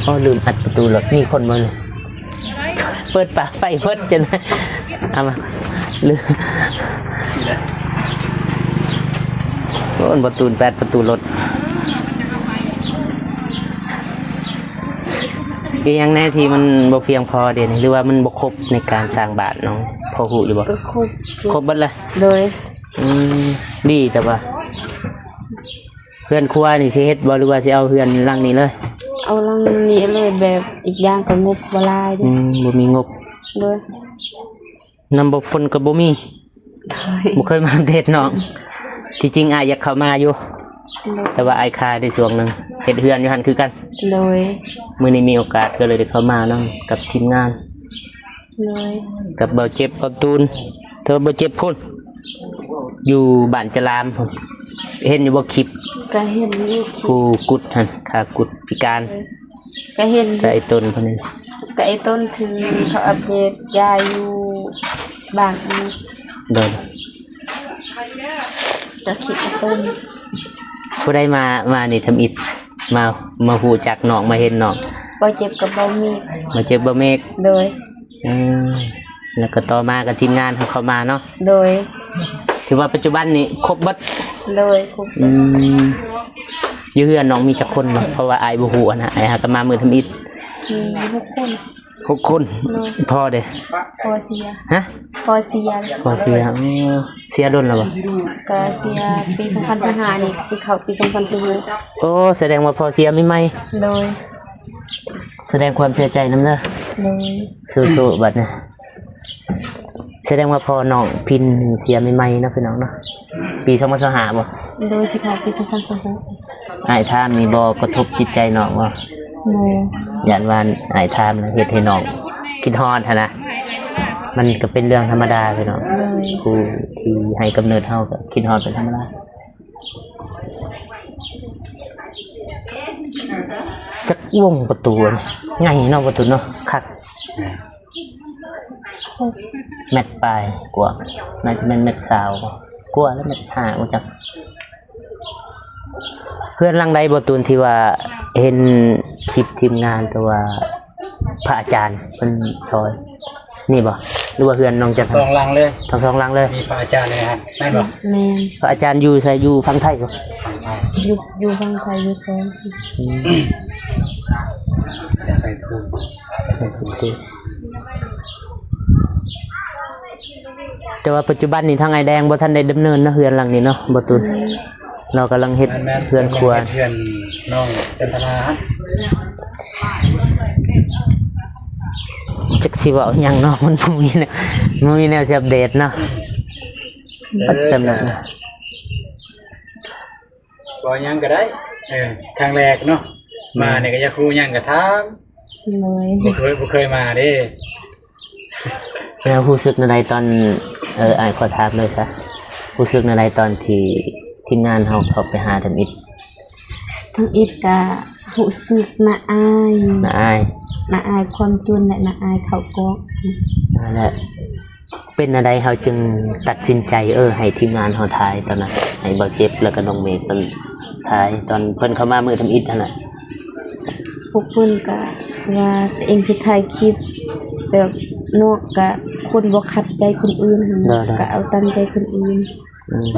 ອໍ ລືມອັດປະຕູລົດ ມີຄົນບໍ່? ເປີດປາກໄຟເພິດຈົນ ເອົາມາລືມ. ໂອ້ ປະຕູ ແປດປະຕູລົດ. ອີຫຍັງແດ່ທີ່ມັນບໍ່ພຽງພໍເດນີ້ ຫຼືວ່າມັນບໍ່ຄົບໃນການສ້າງບ້ານນ້ອງ ພໍຮູ້ຢູ່ບໍ່? ກໍຄົບ. ຄົບເບິດເລີຍ? ໂດຍ. ອືມ ດີແຕ່ວ່າ ເຮືອນຄົວນີ້ຊິເຮັດບໍ່ ຫຼືວ່າຊິເອົາເຮືອນຫຼັງນີ້ເລີຍ? ເອົາຫຼັງນີ້ເລີຍ ແບບອີກຢ່າງກໍງົບບໍ່ຫຼາຍເດ້. ອືມ ບໍ່ມີງົບ. ໂດຍ. ນຳບໍ່ຝົນກໍບໍ່ມີ. ໂດຍ. ບໍ່ເຄີຍມາອັບເດດນ້ອງ. ທີ່ຈິງອ້າຍຢາກເຂົ້າມາຢູ່ ໂດຍ ແຕ່ວ່າອ້າຍຄາໄດ້ຊ່ວງໜຶ່ງ ເຮັດເຮືອນຢູ່ຫັ້ນຄືກັນ. ໂດຍ. ມື້ນີ້ມີໂອກາດກໍເລີຍໄດ້ເຂົ້າມານຳກັບທີມງານ. ໂດຍ. ກັບເບົາເຈັບ ເບົາຕູນ ແຕ່ວ່າເບົາເຈັບພຸ້ນ ຢູ່ບ້ານຈະລາມພຸ້ນ ເຫັນຢູ່ບໍ່ຄລິບ? ກໍເຫັນຢູ່ ຜູ້ກຸດຫັ້ນ ຂາກຸດພິການ. ໂດຍ. ກໍເຫັນ ແຕ່ໄອ້ຕົ້ນເພິ່ນນີ້ ກໍໄອ້ຕົ້ນຄືເຂົາອັບເດດຢາຢູ່ບ້ານນີ້. ໂດຍ. ກໍຄິດໄອ້ຕົ້ນ. ຜູ້ໃດມາ ມານີ້ທຳອິດ ມາ ມາຮູ້ຈັກນ້ອງ ມາເຫັນນ້ອງ? ເບົາເຈັບກັບເບົາເມກ. ເບົາເຈັບ ເບົາເມກ. ໂດຍ. ອືມ ແລ້ວກໍຕໍ່ມາກໍທີມງານເຮົາເຂົ້າມາເນາະ. ໂດຍ. ຖືວ່າປັດຈຸບັນນີ້ຄົບເບິດ? ໂດຍ ຄົບເບິດ. ອືມ ຢູ່ເຮືອນນ້ອງມີຈັກຄົນເນາະ? ເພາະວ່າອ້າຍບໍ່ຮູ້ຫັ້ນນະ ອ້າຍຫາກໍມາມື້ທຳອິດ. ມີຫົກຄົນ. ຫົກຄົນ. ໂດຍ. ພໍ່ເດ? ພໍ່ເສຍ. ຮະ? ພໍ່ເສຍ. ພໍ່ເສຍ. ເອີ ເສຍດົນແລ້ວບໍ່? ກໍເສຍປີສອງພັນຊາວຫ້ານີ້ ຊິເຂົ້າປີສອງພັນຊາວຫົກ. ໂອ້ ສະແດງວ່າພໍ່ເສຍໃໝ່ໆ. ໂດຍ. ສະແດງຄວາມເສຍໃຈນຳເດີ. ໂດຍ. ສູ້ໆ ບັດນີ້. ສະແດງວ່າພໍ່ນ້ອງພິນເສຍໃໝ່ໆເນາະ ພີ່ນ້ອງເນາະ. ປີສອງພັນຊາວຫ້າບໍ່? ໂດຍ ຊິເຂົ້າປີສອງພັນຊາວຫົກ. ອ້າຍຖາມນີ້ບໍ່ກະທົບຈິດໃຈນ້ອງບໍ່? ບໍ່. ຢ້ານວ່າອ້າຍຖາມແລ້ວເຮັດໃຫ້ນ້ອງຄິດຮອດຫັ້ນນະ. ມັນກໍເປັນເລື່ອງທຳມະດາ ພີ່ນ້ອງ. ໂດຍ. ຜູ້ທີ່ໃຫ້ກຳເນີດເຮົາກໍຄິດຮອດເປັນທຳມະດາ. ຈັກວົງປະຕູ ໃຫຍ່ເນາະ ປະຕູເນາະ ຄັກ. ແມ່ນ. ຫົກ ແມັດປາຍກວ່າ ໜ້າຈະແມ່ນແມັດຊາວ ກວ່າແລ້ວ ແມັດຫ້າ ບໍ່ຈັກ. ເຮືອນຫຼັງໃດບໍ່ຕູນ ທີ່ວ່າເຫັນຄລິບທີມງານ ແຕ່ວ່າພະອາຈານເພິ່ນຊ່ອຍ ນີ້ບໍ່? ຫຼືວ່າເຮືອນນ້ອງຈັນ ສອງຫຼັງເລີຍ. ທັງສອງຫຼັງເລີຍ. ມີພະອາຈານໃນຫັ້ນ ແມ່ນບໍ່? ແມ່ນ. ພະອາຈານຢູ່ໃສ? ຢູ່ຝັ່ງໄທບໍ່? ຢູ່ ຢູ່ຝັ່ງໄທ ຢູ່ແຈງ. ອືມ ຈາກໄປພຸ້ນ ຈາກໄປພຸ້ນເດ້. ແຕ່ວ່າປັດຈຸບັນນີ້ທາງອ້າຍແດງບໍ່ທັນໄດ້ດຳເນີນເນາະ ເຮືອນຫຼັງນີ້ເນາະ ບໍ່ຕູນ. ແມ່ນ. ລາວກຳລັງເຮັດ ແມ່ນໆ ເຮືອນຄົວ ກຳລັງເຮັດເຮືອນນ້ອງຈັນທະນາ. ຈັກຊິເວົ້າຫຍັງເນາະ ມັນບໍ່ມີແນວ ບໍ່ມີແນວຊິອັບເດດເນາະ. ເອີ ບັດສ່ຳນັ້ນ ເວົ້າຫຍັງກໍໄດ້. ເອີ ຄັ້ງແລກເນາະ ອືມ ມານີ້ກໍຢາກຮູ້ຫຍັງກໍຖາມ. ໂດຍ. ບໍ່ເຄີຍ ບໍ່ເຄີຍມາເດ້. ແລ້ວຮູ້ສຶກແນວໃດຕອນ ເອີ ອ້າຍຂໍຖາມເລີຍຊະ ຮູ້ສຶກແນວໃດຕອນທີ່ທີມງານເຮົາເຂົ້າໄປຫາທຳອິດ? ທຳອິດກະຮູ້ສຶກໜ້າອາຍ ໜ້າອາຍ ໜ້າອາຍຄວາມຈົນ ແລະ ໜ້າອາຍເຂົ້າກ້ອງ. ນັ້ນແຫຼະ ເປັນແນວໃດເຮົາຈຶ່ງຕັດສິນໃຈ ເອີ ໃຫ້ທີມງານເຮົາຖ່າຍຕອນນັ້ນ ໃຫ້ເບົາເຈັບ ແລ້ວກະນ້ອງເມກເພິ່ນຖ່າຍ ຕອນເພິ່ນເຂົ້າມາມື້ທຳອິດຫັ້ນນະ? ພວກເພິ່ນກະວ່າຕົວເອງຊິຖ່າຍຄລິບແບບ ນ້ອງກະຄົນບໍ່ຂັດໃຈຄົນອື່ນຫັ້ນນະ ໂດຍໆ ກະເອົາຕາມໃຈຄົນອື່ນ. ອືມ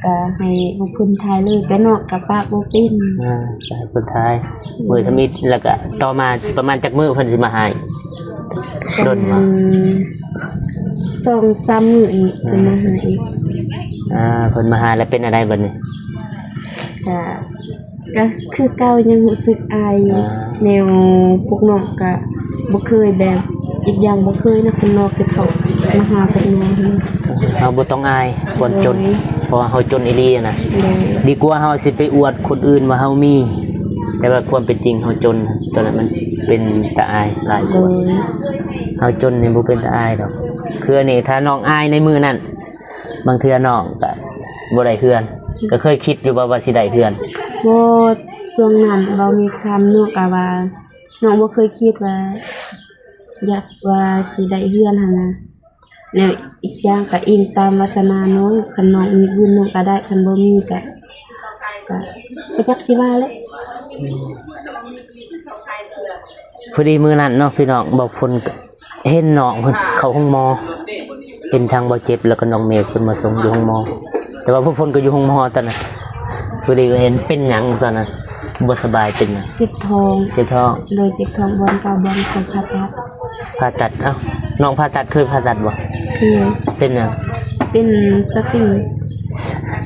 ກະໃຫ້ພວກເພິ່ນຖ່າຍເລີຍ ແຕ່ນ້ອງກະປາກບໍ່ເປັນ. ອ່າ ກະໃຫ້ເພິ່ນຖ່າຍ ອືມ ມື້ທຳອິດ ແລ້ວກະຕໍ່ມາປະມານຈັກມື້ເພິ່ນຊິມາຫາ? ດົນບໍ່? ອືມ ສອງສາມມື້ນີ້ ອ່າ ເພິ່ນມາຫາອີກ. ອ່າ ເພິ່ນມາຫາແລ້ວເປັນແນວໃດບັດນີ້? ກະ ກະຄືເກົ່າ ຍັງຮູ້ສຶກອາຍຢູ່. ອ່າ ແນວພວກນ້ອງກະ ບໍ່ເຄີຍແບບ ອີກຢ່າງບໍ່ເຄີຍນະ ຄົນນອກຊິເຂົ້າມາຫາພວກນ້ອງຫັ້ນ. ເຮົາບໍ່ຕ້ອງອາຍຄວາມຈົນ ໂດຍ ເພາະວ່າເຮົາຈົນອີ່ຫຼີນະ. ໂດຍ ດີກວ່າເຮົາຊິໄປອວດຄົນອື່ນວ່າເຮົາມີ ແຕ່ວ່າຄວາມເປັນຈິງເຮົາຈົນ ຕອນນັ້ນມັນເປັນຕາອາຍຫຼາຍກວ່າ. ໂດຍ ເຮົາຈົນນີ້ບໍ່ເປັນຕາອາຍດອກ. ຄືອັນນີ້ ຖ້ານ້ອງອາຍໃນມື້ນັ້ນ ບາງເທື່ອນ້ອງກໍບໍ່ໄດ້ເຮືອນ. ກໍເຄີຍຄິດຢູ່ບໍ່ວ່າຊິໄດ້ເຮືອນ? ບໍ່, ຊ່ວງນັ້ນເວົ້າມີຄວາມ ນ້ອງກໍວ່າ ນ້ອງບໍ່ເຄີຍຄິດວ່າ ຢາກວ່າຊິໄດ້ເຮືອນຫັ້ນນະ. ແລ້ວອີກຢ່າງກໍອີງຕາມວາສະໜານ້ອງ, ຄັນນ້ອງມີບຸນນ້ອງກໍໄດ້, ຄັນບໍ່ມີກໍ ກໍ ກໍຈັກຊິວ່າແຫຼະ. ພໍດີມື້ນັ້ນເນາະພີ່ນ້ອງ, ບ່າວຝົນກໍເຫັນນ້ອງເພິ່ນເຂົ້າໂຮງໝໍ, ເຫັນທັງບ່າວເຈັບ ແລ້ວກໍນ້ອງເມກເພິ່ນມາສົ່ງຢູ່ໂຮງໝໍ. ແຕ່ວ່າບ່າວຝົນກໍຢູ່ໂຮງໝໍຕອນນັ້ນ, ພໍດີເຫັນເປັນຫຍັງຕອນນັ້ນ? ບໍ່ສະບາຍ ເປັນຫຍັງ? ເຈັບທ້ອງ. ເຈັບທ້ອງ. ໂດຍ ເຈັບທ້ອງ ບ່ອນເກົ້າບ່ອນ ເຂົາຜ່າຕັດ. ຜ່າຕັດ? ເອົ້າ ນ້ອງຜ່າຕັດ ເຄີຍຜ່າຕັດບໍ່? ເຄີຍ. ເປັນຫຍັງ? ເປັນສະຕິງ.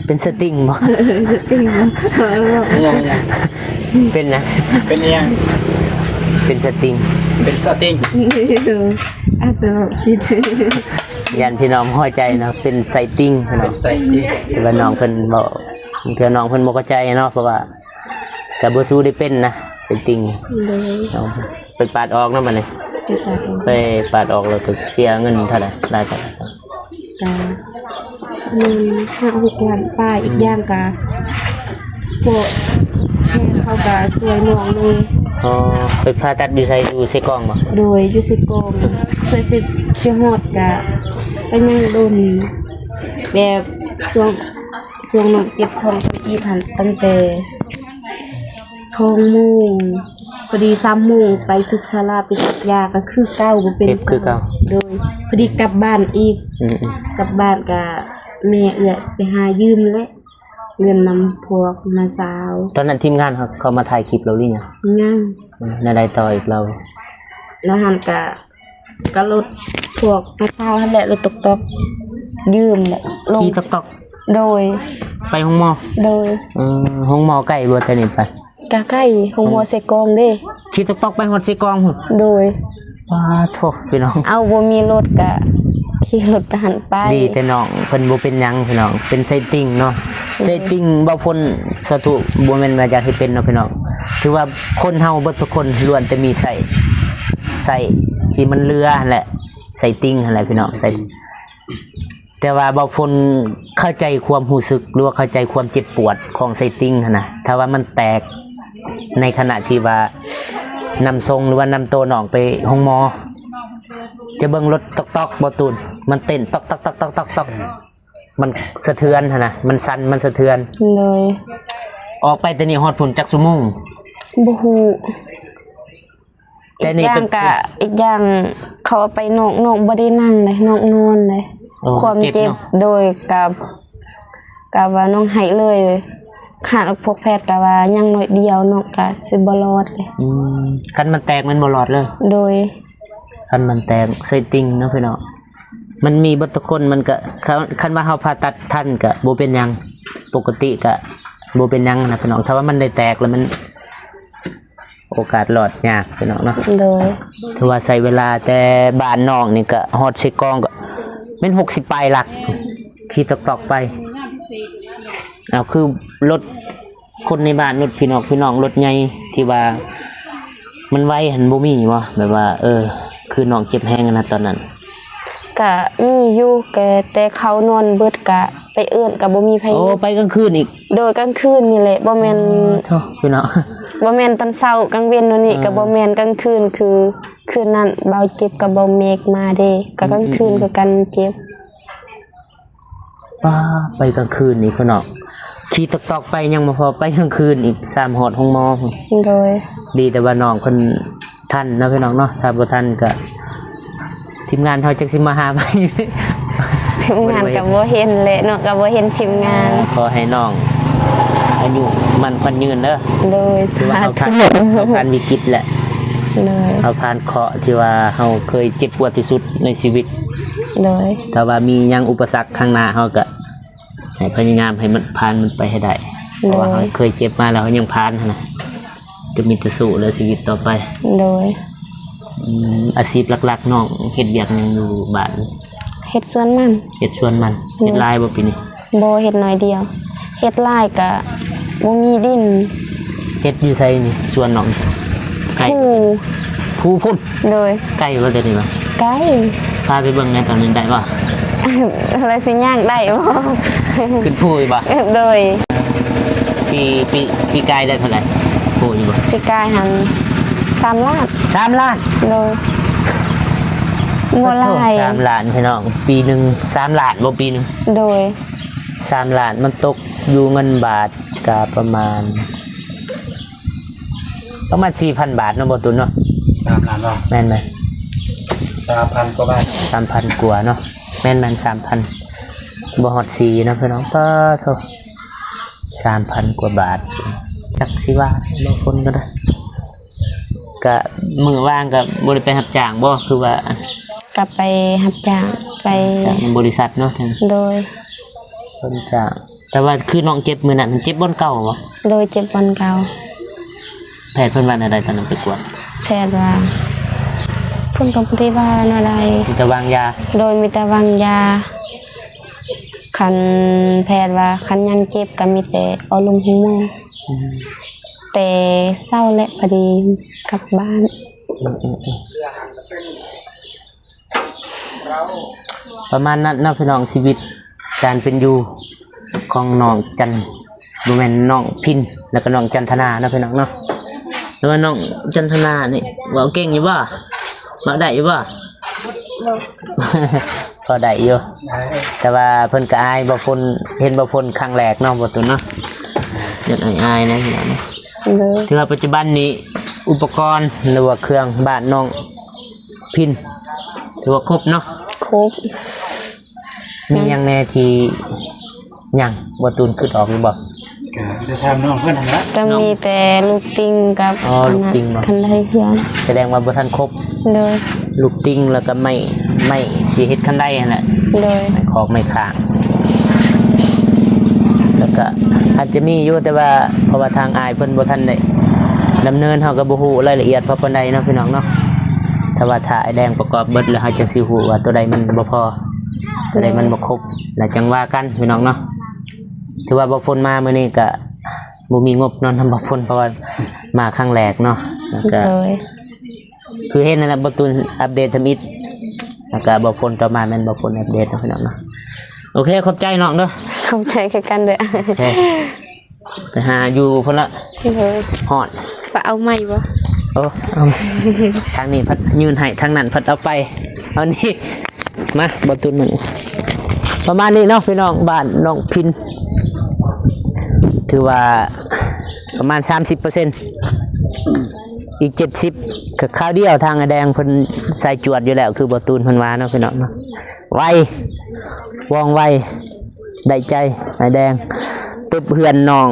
ເປັນສະຕິງບໍ່? ສະຕິງບໍ່? ເປັນຫຍັງ? ເປັນຫຍັງ? ເປັນຫຍັງ? ເປັນສະຕິງ. ເປັນສະຕິງ. ອາດຈະເວົ້າຜິດ. ຢ້ານພີ່ນ້ອງບໍ່ເຂົ້າໃຈເນາະ, ເປັນໄສ້ຕິ່ງພີ່ນ້ອງ. ເປັນໄສ້ຕິ່ງ. ແຕ່ວ່ານ້ອງເພິ່ນເວົ້າ ບາງເທື່ອນ້ອງເພິ່ນບໍ່ເຂົ້າໃຈເນາະ, ເພາະວ່າ ກໍບໍ່ສູ້ໄດ້ເປັນນະ ໄສ້ຕິ່ງ. ໂດຍ. ເອົາ ໄປປາດອອກນຳບັດນີ້. ໄປປາດອອກ. ໄປປາດອອກແລ້ວກໍເສຍເງິນເທົ່າໃດ? ຫຼາຍເທົ່າໃດ? ກໍປະມານຫ້າຫົກລ້ານປາຍ. ອືມ. ອີກຢ່າງກໍພວກແພດເຂົາກໍຊ່ວຍນ້ອງເລີຍ. ອໍ ໄປຜ່າຕັດຢູ່ໃສ? ຢູ່ເຊກອງບໍ່? ໂດຍ ຢູ່ເຊກອງ. ເພື່ອຊິ ຊິຮອດກໍ ກໍຍັງດົນ ແບບຊ່ວງ ຊ່ວງນ້ອງເຈັບທ້ອງທຳອິດຫັ້ນ ຕັ້ງແຕ່ສອງໂມງ ພໍດີສາມໂມງໄປສຸກສາລາໄປສັກຢາ ກໍຄືເກົ່າ ບໍ່ເປັນ ເຈັບຄືເກົ່າ. ໂດຍ ພໍດີກັບບ້ານອີກ. ອືມໆ. ກັບບ້ານກະແມ່ເອື້ອຍໄປຫາຢືມແຫຼະ ເງິນນຳພວກນ້າສາວ. ຕອນນັ້ນທີມງານເຮົາເຂົ້າມາຖ່າຍຄລິບແລ້ວຫຼືຍັງ? ຍັງ. ອືມ ແນວໃດຕໍ່ອີກລາວ? ແລ້ວຫັ້ນກະ ກໍລົດພວກນ້າສາວຫັ້ນແຫຼະ ລົດຕອກໆ ຢືມແຫຼະ ຂີ່ຕອກໆ. ໂດຍ. ໄປໂຮງໝໍ? ໂດຍ. ເອີ ໂຮງໝໍໃກ້ບໍ່ແຕ່ນີ້ໄປ? ກະໃກ້ ໂຮງໝໍເຊກອງເດ້. ຂີ່ຕອກໆໄປຮອດເຊກອງພຸ້ນ? ໂດຍ. ປາໂທ້ ພີ່ນ້ອງ ເອົາ ບໍ່ມີລົດກະຂີ່ລົດຫັ້ນໄປ. ດີແຕ່ນ້ອງເພິ່ນບໍ່ເປັນຫຍັງພີ່ນ້ອງ ເປັນໄສ້ຕິ່ງເນາະ. ໂດຍ. ໄສ້ຕິ່ງ ບ່າວຝົນ ສາທຸ ບໍ່ແມ່ນວ່າຢາກໃຫ້ເປັນເນາະພີ່ນ້ອງ. ຖືວ່າຄົນເຮົາເບິດທຸກຄົນລ້ວນແຕ່ມີໄສ້ ໄສ້ທີ່ມັນເຫຼືອຫັ້ນແຫຼະ ໄສ້ຕິ່ງຫັ້ນແຫຼະພີ່ນ້ອງ. ໄສ້ຕິ່ງ. ແຕ່ວ່າບ່າວຝົນເຂົ້າໃຈຄວາມຮູ້ສຶກ ຫຼືວ່າເຂົ້າໃຈຄວາມເຈັບປວດຂອງໄສ້ຕິ່ງຫັ້ນນະ. ຖ້າວ່າມັນແຕກໃນຂະນະທີ່ວ່ານຳສົ່ງ ຫຼືວ່ານຳໂຕນ້ອງໄປໂຮງໝໍ ຈະເບິ່ງລົດຕອກໆ ບໍ່ຕູນ ມັນເຕັ້ນຕອກໆ ມັນສະເທືອນຫັ້ນນະ ມັນສັ່ນ ມັນສະເທືອນ. ໂດຍ. ອອກໄປແຕ່ນີ້ຮອດພຸ້ນຈັກຊົ່ວໂມງ? ບໍ່ຮູ້. ແຕ່ນີ້ເປັນ ອີກຢ່າງກະ ອີກຢ່າງເຂົາເອົາໄປນອກ ນອກບໍ່ໄດ້ນັ່ງເດ້ ນອກນອນເດ້. ອໍ ຄວາມເຈັບ ເຈັບເນາະ. ໂດຍ. ກະ ກະວ່ານ້ອງໄຫ້ເລີຍ ຫາກພວກແພດກະວ່າຍັງໜ້ອຍດຽວ ນ້ອງກະຊິບໍ່ລອດເດ້. ອືມ ຄັນມັນແຕກແມ່ນບໍ່ລອດເລີຍ? ໂດຍ. ຄັນມັນແຕກ ໄສ້ຕິ່ງເນາະພີ່ນ້ອງ ມັນມີເບິດທຸກຄົນ. ມັນກະ ຄັນ ຄັນວ່າເຮົາຜ່າຕັດທັນກະບໍ່ເປັນຫຍັງ ປົກກະຕິກະບໍ່ເປັນຫຍັງນະພີ່ນ້ອງ. ຖ້າວ່າມັນໄດ້ແຕກແລ້ວມັນ ໂອກາດລອດຍາກພີ່ນ້ອງເນາະ. ໂດຍ. ຖືວ່າໃຊ້ເວລາແຕ່ບ້ານນ້ອງນີ້ກະຮອດເຊກອງກະແມ່ນຫົກສິບປາຍຫຼັກ ຂີ່ຕອກໆໄປ. ເອົາ ຄືລົດຄົນໃນບ້ານ ລົດພີ່ນ້ອງ ພີ່ນ້ອງ ລົດໃຫຍ່ທີ່ວ່າມັນໄວຫັ້ນບໍ່ມີບໍ່? ແບບວ່າ ເອີ ຄືນ້ອງເຈັບແຮງຫັ້ນນະຕອນນັ້ນ. ກະມີຢູ່ ແຕ່ ແຕ່ເຂົານອນເບິດກະໄປເອີ້ນກະບໍ່ມີໃຜ. ໂອ້ ໄປກາງຄືນອີກ? ໂດຍ ກາງຄືນນີ້ແຫຼະ ບໍ່ແມ່ນ ໂອ້ ໂທ້ ພີ່ນ້ອງ ບໍ່ແມ່ນຕອນເຊົ້າກາງເວັນໂນ່ນນີ້ ເອີ ກະບໍ່ແມ່ນ ກາງຄືນ ຄືຄືນນັ້ນບ່າວເຈັບກັບບ່າວເມກມາເດ້ ກະກາງຄືນ ອືມໆໆ ຄືກັນເຈັບ. ປ້າ ໄປກາງຄືນອີກພີ່ນ້ອງ ຂີ່ຕອກໆໄປຍັງບໍ່ພໍ ໄປກາງຄືນອີກ ຊ້ຳຮອດໂຮງໝໍ. ໂດຍ. ດີແຕ່ວ່ານ້ອງເພິ່ນ ທັນເນາະພີ່ນ້ອງເນາະ ຖ້າບໍ່ທັນກະທີມງານເຮົາຈັກຊິມາຫາໃຜ. ທີມງານກະບໍ່ເຫັນແຫຼະເນາະ ກະບໍ່ເຫັນທີມງານ. ຂໍໃຫ້ນ້ອງອາຍຸໝັ້ນຂວັນຍືນເດີ. ໂດຍ. ຖືວ່າເຮົາຜ່ານ ສາທຸ ເຮົາຜ່ານວິກິດແຫຼະ. ໂດຍ. ເຮົາຜ່ານເຄາະທີ່ວ່າເຮົາເຄີຍເຈັບປວດທີ່ສຸດໃນຊີວິດ. ໂດຍ. ຖ້າວ່າມີຫຍັງອຸປະສັກຂ້າງໜ້າ ເຮົາກະໃຫ້ພະຍາຍາມໃຫ້ມັນຜ່ານມັນໄປໃຫ້ໄດ້. ໂດຍ. ເພາະວ່າເຮົາເຄີຍເຈັບມາແລ້ວ ເຮົາຍັງຜ່ານຫັ້ນນະ. ກໍມີແຕ່ສູ້ແລ້ວຊີວິດຕໍ່ໄປ. ໂດຍ. ອືມ ອາຊີບຫຼັກໆ ນ້ອງເຮັດວຽກຫຍັງຢູ່ບ້ານ? ເຮັດສວນມັນ. ເຮັດສວນມັນ. ໂດຍ. ເຮັດຫຼາຍບໍ່ປີນີ້? ບໍ່, ເຮັດໜ້ອຍດຽວ. ເຮັດຫຼາຍກະບໍ່ມີດິນ. ເຮັດຢູ່ໃສນີ້ ສວນນ້ອງ? ໄກ ພູ. ພູພຸ້ນ? ໂດຍ. ໄກບໍ່ແຕ່ນີ້ຫວາ? ໄກ. ພາໄປເບິ່ງແດ່ຕອນນີ້ໄດ້ບໍ່? ແລ້ວຊິຍ່າງໄດ້ບໍ່? ຂຶ້ນພູອີກບໍ່? ໂດຍ. ປີ ປີ ປີກາຍໄດ້ເທົ່າໃດ ຮູ້ຢູ່ບໍ່? ປີກາຍຫັ້ນສາມລ້ານ. ສາມລ້ານ? ໂດຍ. ບໍ່ຫຼາຍ. ໂອ້ໂຫ ສາມລ້ານພີ່ນ້ອງ ປີໜຶ່ງສາມລ້ານບໍ່ ປີໜຶ່ງ? ໂດຍ. ສາມລ້ານມັນຕົກຢູ່ເງິນບາດກະປະມານ ປະມານສີ່ພັນບາດເນາະ ບໍ່ຕູນເນາະ? ສາມລ້ານບໍ່? ແມ່ນໆ ສາມພັນກວ່າບາດ. ສາມພັນກວ່າເນາະ? ແມ່ນໆ ສາມພັນ ບໍ່ຮອດສີ່ເນາະພີ່ນ້ອງ. ປາໂທ້ ສາມພັນກວ່າບາດ ຈັກຊິວ່າບໍ່ຄົນກໍໄດ້. ກະມື້ວ່າງກະບໍ່ໄດ້ໄປຮັບຈ້າງບໍ່ ຄືວ່າ? ກະໄປຮັບຈ້າງ ໄປ ຈ້າງນຳບໍລິສັດເນາະ. ໂດຍ. ຄົນຈ້າງ. ແຕ່ວ່າຄືນ້ອງເຈັບມື້ນັ້ນ ເຈັບບ່ອນເກົ່າບໍ່? ໂດຍ ເຈັບບ່ອນເກົ່າ. ແພດເພິ່ນວ່າແນວໃດຕອນນັ້ນໄປກວດ? ແພດວ່າ ເພິ່ນກໍບໍ່ໄດ້ວ່າແນວໃດ ມີແຕ່ວາງຢາ. ໂດຍ ມີແຕ່ວາງຢາ. ຄັນແພດວ່າຄັນຍັງເຈັບກໍມີແຕ່ເອົາລົງໂຮງໝໍ. ອືມ. ແຕ່ເຊົ້າແຫຼະ ພໍດີກັບບ້ານ. ອືມໆໆ. ປະມານນັ້ນເນາະພີ່ນ້ອງ ຊີວິດການເປັນຢູ່ຂອງນ້ອງຈັນ ບໍ່ແມ່ນ ນ້ອງພິນ ແລ້ວກໍນ້ອງຈັນທະນາເນາະພີ່ນ້ອງເນາະ. ແຕ່ວ່ານ້ອງຈັນທະນານີ້ເວົ້າເກັ່ງຢູ່ບໍ່? ເວົ້າໄດ້ຢູ່ບໍ່? ພໍໄດ້ຢູ່. ແຕ່ວ່າເພິ່ນກໍອາຍ ບໍ່ພົນ ເຫັນບໍ່ພົນຄັ້ງແລກເນາະ ບໍ່ຕຸນເນາະ ຍັງອາຍໆ ນະພີ່ນ້ອງ. ໂດຍ. ຖືວ່າປັດຈຸບັນນີ້ ອຸປະກອນ ຫຼືວ່າເຄື່ອງບ້ານນ້ອງ ພິນ ຖືວ່າຄົບເນາະ? ຄົບ. ມີຫຍັງແດ່ທີ່ຍັງບໍ່ຕູນຄິດອອກຢູ່ບໍ່? ກໍມີແຕ່ຖາມນ້ອງເພິ່ນຫັ້ນລະ. ກໍມີແຕ່ລູກຕິ່ງກັບ ອໍ ລູກຕິ່ງບໍ່? ອັນນັ້ນ ຄັນໄດເຮືອນ. ສະແດງວ່າບໍ່ທັນຄົບ. ໂດຍ. ລູກຕິ່ງ ແລ້ວກໍໄມ້ ໄມ້ຊິເຮັດຄັນໄດຫັ້ນແຫຼະ. ໂດຍ. ໄມ້ຄອກໄມ້ຄ້າງ ແລ້ວກໍອາດຈະມີຢູ່ ແຕ່ວ່າ ເພາະວ່າທາງອ້າຍເພິ່ນບໍ່ທັນໄດ້ດຳເນີນ ເຮົາກໍບໍ່ຮູ້ລາຍລະອຽດພໍປານໃດເນາະ ພີ່ນ້ອງເນາະ. ຖ້າວ່າຖ້າອ້າຍແດງປະກອບເບິດແລ້ວ ເຮົາຈຶ່ງຊິຮູ້ວ່າໂຕໃດມັນບໍ່ພໍ ໂຕໃດມັນບໍ່ຄົບ ແລ້ວຈັ່ງວ່າກັນ ພີ່ນ້ອງເນາະ. ຖືວ່າບໍ່ຝົນມາມື້ນີ້ກະບໍ່ມີງົບເນາະ ນຳບໍ່ຝົນ ເພາະວ່າມາຄັ້ງແລກເນາະ. ແລ້ວກະ ໂດຍ ຄືເຫັນນັ້ນແຫຼະ ບໍ່ຕູນອັບເດດທຳອິດ ແລ້ວກະບໍ່ຝົນຕໍ່ມາ ແມ່ນບໍ່ຝົນອັບເດດເນາະ ພີ່ນ້ອງເນາະ. ໂອເຄ ຂອບໃຈນ້ອງເດີ. ຂອບໃຈຄືກັນເດີ. ໂອເຄ. ໄປຫາຢູ່ພຸ້ນລະ. ໂດຍ. ຮອດ ໄປເອົາໃໝ່ບໍ່? ໂອ້ ເອົາ ທາງນີ້ພັດຍື່ນໃຫ້ ທາງນັ້ນພັດເອົາໄປ ເອົານີ້ ມາ ບໍ່ຕຸນ ປະມານນີ້ເນາະ ພີ່ນ້ອງ. ບ້ານນ້ອງພິນ ຖືວ່າປະມານສາມສິບເປີເຊັນ ອີກເຈັດສິບ ກໍຄາວດຽວ. ທາງອ້າຍແດງເພິ່ນສາຍຈວດຢູ່ແລ້ວ ຄືບໍ່ຕູນເພິ່ນວ່າເນາະ ພີ່ນ້ອງເນາະ. ໄວ ວ່ອງໄວ ໄດ້ໃຈ ອ້າຍແດງ. ຕຶບເຮືອນນ້ອງ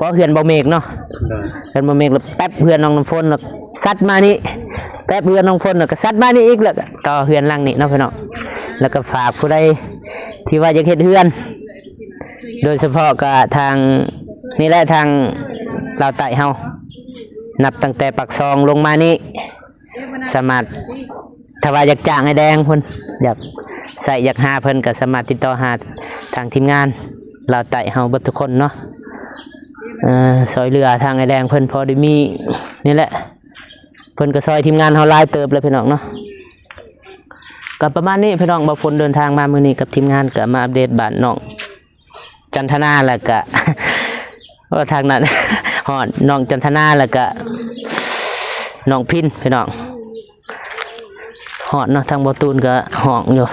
ກໍເຮືອນບໍ່ເມກເນາະ. ໂດຍ. ເຮືອນບໍ່ເມກ ແລ້ວແປັບເຮືອນນ້ອງນ້ຳຝົນ ແລ້ວຊັດມານີ້ ແປັບເຮືອນນ້ອງຝົນ ແລ້ວກໍຊັດມານີ້ອີກ ແລ້ວກໍຕໍ່ເຮືອນຫຼັງນີ້ເນາະ ພີ່ນ້ອງ. ແລ້ວກໍຝາກຜູ້ໃດທີ່ວ່າຢາກເຮັດເຮືອນ ໂດຍສະເພາະກໍທາງນີ້ແຫຼະ ທາງລາວໃຕ້ເຮົາ ນັບຕັ້ງແຕ່ປາກຊ່ອງລົງມານີ້ ສາມາດ ຖ້າວ່າຢາກຈ້າງອ້າຍແດງເພິ່ນ ຢາກໃຊ້ຢາກຫາເພິ່ນ ກໍສາມາດຕິດຕໍ່ຫາທາງທີມງານລາວໃຕ້ເຮົາເບິດທຸກຄົນເນາະ. ເອີ ຊ່ອຍເຫຼືອທາງອ້າຍແດງເພິ່ນ ພໍໄດ້ມີນີ້ແຫຼະ ເພິ່ນກໍຊ່ອຍທີມງານເຮົາຫຼາຍເຕີບແລ້ວ ພີ່ນ້ອງເນາະ. ກໍປະມານນີ້ ພີ່ນ້ອງ. ບ່າວຝົນເດີນທາງມາມື້ນີ້ກັບທີມງານ ກໍມາອັບເດດບ້ານນ້ອງ ຈັນທະນາ ແລ້ວກະ ໂອ້ ທາງນັ້ນ ຮອດນ້ອງຈັນທະນາ ແລ້ວກະນ້ອງພິນ ພີ່ນ້ອງ. ຮອດເນາະ ທາງບໍ່ຕູນກະຮ້ອງຢູ່.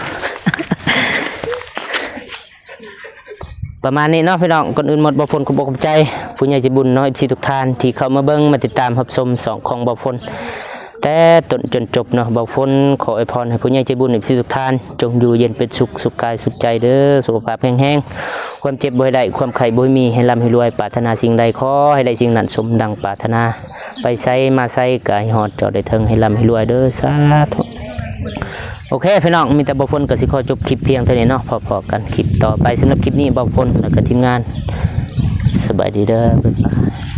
ປະມານນີ້ເນາະ ພີ່ນ້ອງ. ກ່ອນອື່ນໝົດ ບ່າວຝົນຂໍຂອບອົກຂອບໃຈຜູ້ໃຫຍ່ໃຈບຸນເນາະ ເອັຟຊີ ທຸກທ່ານ ທີ່ເຂົ້າມາເບິ່ງ ມາຕິດຕາມຮັບຊົມຊ່ອງຂອງບ່າວຝົນ ແຕ່ຕົ້ນຈົນຈົບເນາະ. ບ່າວຝົນຂໍອວຍພອນໃຫ້ຜູ້ໃຫຍ່ໃຈບຸນ ເອັຟຊີ ທຸກທ່ານ ຈົ່ງຢູ່ເຢັນເປັນສຸກ ສຸກກາຍສຸກໃຈເດີ ສຸຂະພາບແຂງແຮງ ຄວາມເຈັບບໍ່ໃຫ້ໄດ້ ຄວາມໄຂ້ບໍ່ໃຫ້ມີ ໃຫ້ລ່ຳໃຫ້ລວຍ ປາດຖະໜາສິ່ງໃດຂໍໃຫ້ໄດ້ສິ່ງນັ້ນສົມດັ່ງປາດຖະໜາ ໄປໃສມາໃສກະໃຫ້ຮອດຈອດໄດ້ເຖິງ ໃຫ້ລ່ຳໃຫ້ລວຍເດີ ສາທຸ. ໂອເຄ ພີ່ນ້ອງ ມີແຕ່ບ່າວຝົນກະຊິຂໍຈົບຄລິບພຽງເທົ່ານີ້ເນາະ ພໍ້ໆກັນຄລິບຕໍ່ໄປ. ສຳລັບຄລິບນີ້ ບ່າວຝົນ ແລ້ວກະທີມງານ ສະບາຍດີເດີ ບາຍບາຍ.